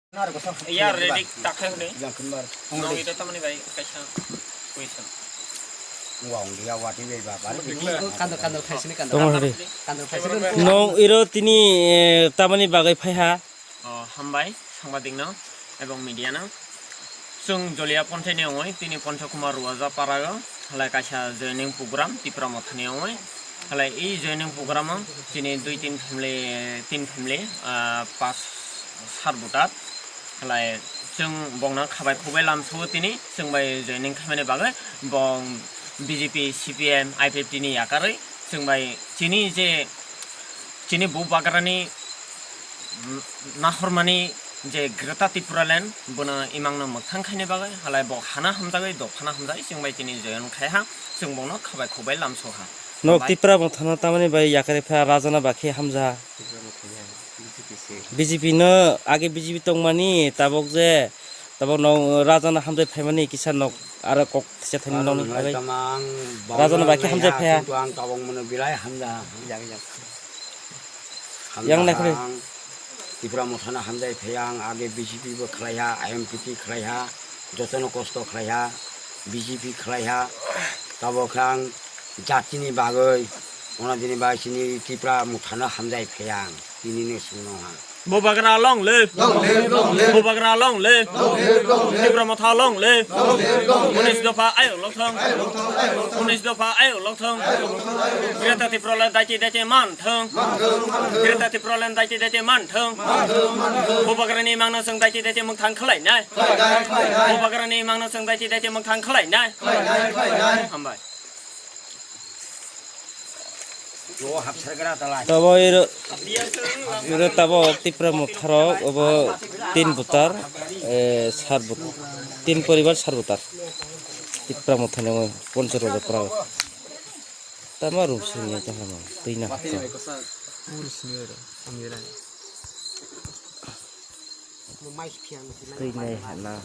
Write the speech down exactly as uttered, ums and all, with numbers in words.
Iya, ready takhai hwnwi. Nong ito tamani bai kaisa question. Wong dia wati bai ba, ba. Kandar, kandar khaisini, kandar. Tongor hwdi. Kandar khaisini. Nong iro tini, eh, tamani bagwi phaiha? Oh, hambai, sangbadik no, ebong media no. Chwng Jolia Ponchai ni ongoi, tini Poncho Kumar Ruaja Para o, halai kaisa joining program, Tipra Motha ni ongoi. Halai i joining program o chini dui tin family, tin family, ah, pas sar voter. Halai chwng bongno khabai khubai lamsao tini, chwng bai joining khaimani bagwi bong B J P, C P M, I P F T ni yakarwi chwng bai chini je chini Bubagrani nahormani je Greater Tipraland bono imangno mwthang khaini bagwi halai bo hana hamjagwi dophano hamjagwi chwng bai tini joining khaiha, chwng bongno khabai khubai lamsao ha. Nok Tipra Mothano tamani bai yakarwi pha rajana bakhe hamja. B J P no age B J P tongmani tabok je tabok no rajana hamjai phaimani kisa nok aro kok kisa thani nokni bagwi. Rajana bakhe hamjai phaiya. Ang tabok mono bilai hamja hamja. Yang nakhre. Tipra Mothano hamjai phaiya ang age B J P bo khlaiha, I M P T khlaiha, jotono kosto khlaiha, B J P khlaiha, tabok khe ang jatini bagwi, ona dini bai chini Tipra Mothano hamjai phaiya ang, tini no sungno ha. Bubagra long live! Long live, long live! Bubagra long live! Long live, long live! Tipra Motha long live! Long live, long live! Unis dopha ayok lokthong! Ayok lokthong, ayok lokthong! Unis dopha ayok lokthong! Ayok lokthong, ayok lokthong! Greater Tipraland daiti daiti man thung. Greater Tipraland daiti daiti man thung. Bubagrani mangno chwng daiti daiti mwthang khlainai. Bubagrani mangno chwng daiti daiti mwthang khlainai. Hambai. Tabo iro, iro tabo Tipra Motharok obo tin butar, eh, sar but-, tin poribar sar butar. Tipra Mothani oi ponchar roja pra. Tama room sini tong hama, twi na hapsa. Twi na hana.